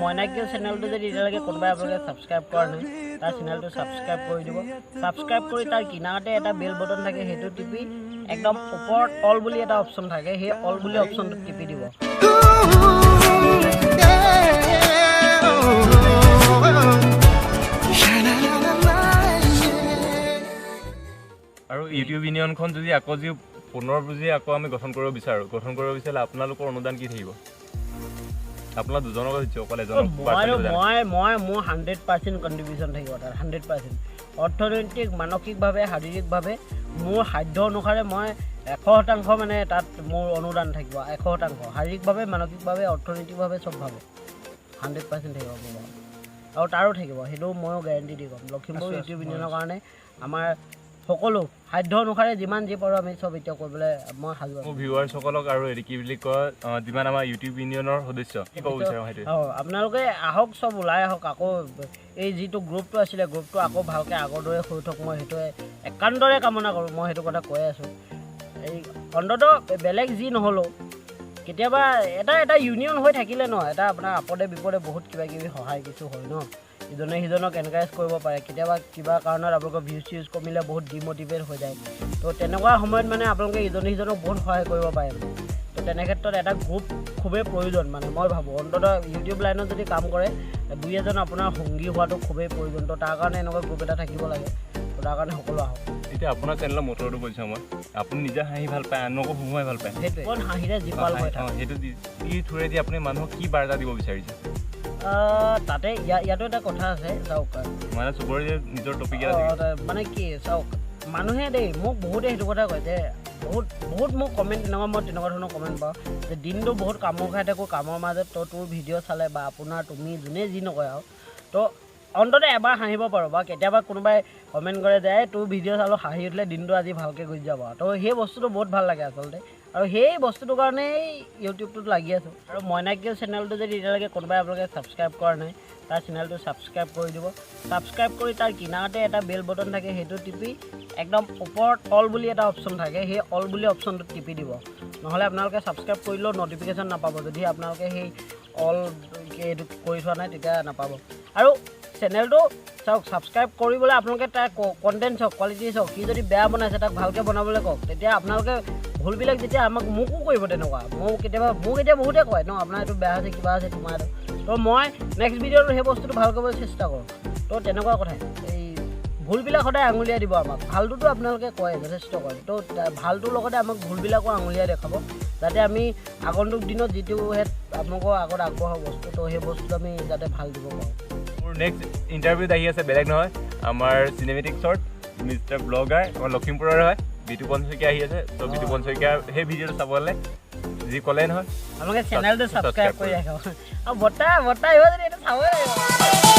মইনাকিয় চেনেলটো যদি এতিয়ালৈকে কোনোবাই আপোনালোকে ছাবস্ক্ৰাইব কৰা নাই, তাৰ চেনেলটো ছাবস্ক্ৰাইব কৰি দিব। ছাবস্ক্ৰাইব কৰি তাৰ কিনাৰতে এটা বেল বটন থাকে, সেইটো টিপি একদম ওপৰত অল বুলি এটা অপশ্যন থাকে, সেই অল বুলি অপশ্যনটোত টিপি দিব। Yeah, oh, sha-na-na-na-na, yeah. আৰু ইউটিউব ইউনিয়নখন যদি আকৌ যি পুনৰ বুজি আকৌ আমি গঠন কৰিব বিচাৰোঁ, গঠন কৰিব বিচাৰিলে আপোনালোকৰ অনুদান কি থাকিব? আপোনাক দুজনকে সুধিছোঁ, অকল এজনক মই personally সোধা নাই। মই মোৰ 100% কণ্ট্ৰিবিউশ্যন থাকিব তাত, 100%। অৰ্থনৈতিক, মানসিকভাৱে, শাৰীৰিকভাৱে মোৰ সাধ্য অনুসাৰে মই 100% মানে তাত মোৰ অনুদান থাকিব, 100%। শাৰীৰিকভাৱে, মানসিকভাৱে, অৰ্থনৈতিকভাৱে, চবভাৱে 100% থাকিব মোৰ লগত। আৰু তাৰো থাকিব, সেইটো ময়ো গেৰেণ্টি দি ক'ম। লখিমপুৰ ইউটিউব ইউনিয়নৰ কাৰণে আমাৰ সকলো সাধ্য অনুসাৰে যিমান যি পাৰোঁ আমি চব এতিয়া কৰিবলৈ মই সাজু আছোঁ। মোৰ ভিউৱাৰ্ছসকলক আৰু হেৰি কি বুলি কয়, যিমান আমাৰ ইউটিউব ইউনিয়নৰ সদস্য, কি ক'ব বিচাৰোঁ সেইটোৱে। অঁ, আপোনালোকে আহক, চব ওলাই আহক। আকৌ এই যিটো গ্ৰুপটো আছিলে, গ্ৰুপটো আকৌ ভালকৈ আগৰ দৰে হৈ থওক, মই সেইটোৱে একান্তৰে কামনা কৰোঁ। মই সেইটো কথা কৈ আছোঁ। এই অন্ততঃ বেলেগ যি নহ'লেও কেতিয়াবা এটা এটা ইউনিয়ন হৈ থাকিলে ন, এটা আপোনাৰ আপদে বিপদে বহুত কিবা কিবি সহায় কিছু হয় ন, ইজনে সিজনক এনকাৰেজ কৰিব পাৰে। কেতিয়াবা কিবা কাৰণত আপোনালোকৰ ভিউজ চিউজ কমিলে বহুত ডিম'টিভেট হৈ যায়। তো তেনেকুৱা সময়ত মানে আপোনালোকে ইজনে সিজনক বহুত সহায় কৰিব পাৰে মানে। তো তেনে ক্ষেত্ৰত এটা গ্ৰুপ খুবেই প্ৰয়োজন মানে মই ভাবোঁ। অন্ততঃ ইউটিউব লাইনত যদি কাম কৰে, দুই এজন আপোনাৰ সংগী হোৱাটো খুবেই প্ৰয়োজন। তো তাৰ কাৰণে এনেকুৱা গ্ৰুপ এটা থাকিব লাগে। তো তাৰ কাৰণে সকলো আহক। এতিয়া আপোনাৰ চেনেলৰ মটৰটো কৈছোঁ মই, আপুনি নিজে হাঁহি ভাল পায়, আনকো হঁহুৱাই ভাল পায়। সেইটোৱে, অকণ হাঁহিৰে জীপাল হৈ থাকে। সেইটো দি থ্ৰুৱেদি আপুনি মানুহক কি বাৰ্তা দিব বিচাৰিছে? তাতে ইয়াতো এটা কথা আছে, চাওক। মানে চবৰে যে নিজৰ টপিক এটা থাকে। মানে কি চাওক, মানুহে দেই মোক বহুতে সেইটো কথা কয় যে বহুত বহুত মোক কমেণ্ট তেনেকুৱা, মই তেনেকুৱা ধৰণৰ কমেণ্ট পাওঁ যে দিনটো বহুত কামোৰ খাই থাকোঁ, কামৰ মাজত তো তোৰ ভিডিঅ' চালে বা আপোনাৰ তুমি যোনে যি নকয় আৰু তো অন্ততঃ এবাৰ হাঁহিব পাৰোঁ। বা কেতিয়াবা কোনোবাই কমেণ্ট কৰে যে এই তোৰ ভিডিঅ' চালোঁ, হাঁহি উঠিলে, দিনটো আজি ভালকৈ গুচি যাব। তো সেই বস্তুটো বহুত ভাল লাগে আচলতে, আৰু সেই বস্তুটোৰ কাৰণেই ইউটিউবটোত লাগি আছোঁ। আৰু মইনাকিয় চেনেলটো যদি এতিয়ালৈকে কোনোবাই আপোনালোকে ছাবস্ক্ৰাইব কৰা নাই, তাৰ চেনেলটো ছাবস্ক্ৰাইব কৰি দিব। ছাবস্ক্ৰাইব কৰি তাৰ কিনাৰতে এটা বেল বটন থাকে, সেইটো টিপি একদম ওপৰত অল বুলি এটা অপশ্যন থাকে, সেই অল বুলি অপশ্যনটোত টিপি দিব। নহ'লে আপোনালোকে ছাবস্ক্ৰাইব কৰিলেও ন'টিফিকেশ্যন নাপাব। যদি আপোনালোকে সেই অল এইটো কৰি থোৱা নাই, তেতিয়া নাপাব। আৰু চেনেলটো চাওক, ছাবস্ক্ৰাইব কৰিবলৈ আপোনালোকে তাৰ কণ্টেণ্ট চাওক, কোৱালিটি চাওক। সি যদি বেয়া বনাইছে, তাক ভালকৈ বনাবলৈ কওক। তেতিয়া আপোনালোকে ভুলবিলাক যেতিয়া আমাক, মোকো কৰিব তেনেকুৱা, মোক কেতিয়াবা, মোক এতিয়া বহুতে কয় ন, আপোনাৰ এইটো বেয়া হৈছে, কিবা হৈছে তোমাৰ এইটো। তো মই নেক্সট ভিডিঅ'টো সেই বস্তুটো ভাল কৰিবলৈ চেষ্টা কৰোঁ। তো তেনেকুৱা কথাই, এই ভুলবিলাক সদায় আঙুলিয়াই দিব আমাক। ভালটোতো আপোনালোকে কয়, যথেষ্ট কয়। তো ভালটোৰ লগতে আমাক ভুলবিলাকো আঙুলিয়াই দেখাব, যাতে আমি আগন্তুক দিনত যিটো আপোনালোকৰ আগত আগবঢ়াব বস্তু, তো সেই বস্তুটো আমি যাতে ভাল দিব পাৰোঁ। মোৰ নেক্সট ইণ্টাৰভিউত আহি আছে বেলেগ নহয়, আমাৰ চিনেমেটিক শ্বৰ্ট মিষ্টাৰ ব্লগাৰ, আমাৰ লখিমপুৰৰ হয়, বিতুপন শইকীয়া আহি আছে। ত' বিতুপন শইকীয়াৰ সেই ভিডিঅ'টো চাবলৈ যি ক'লে নহয়, আপোনালোকে চেনেলটো ছাবস্ক্ৰাইব কৰি কৰিব। ৰাখিব। আৰু বৰ্তা, বৰ্তা আহিব যদি এইটো চাবই লাগিব।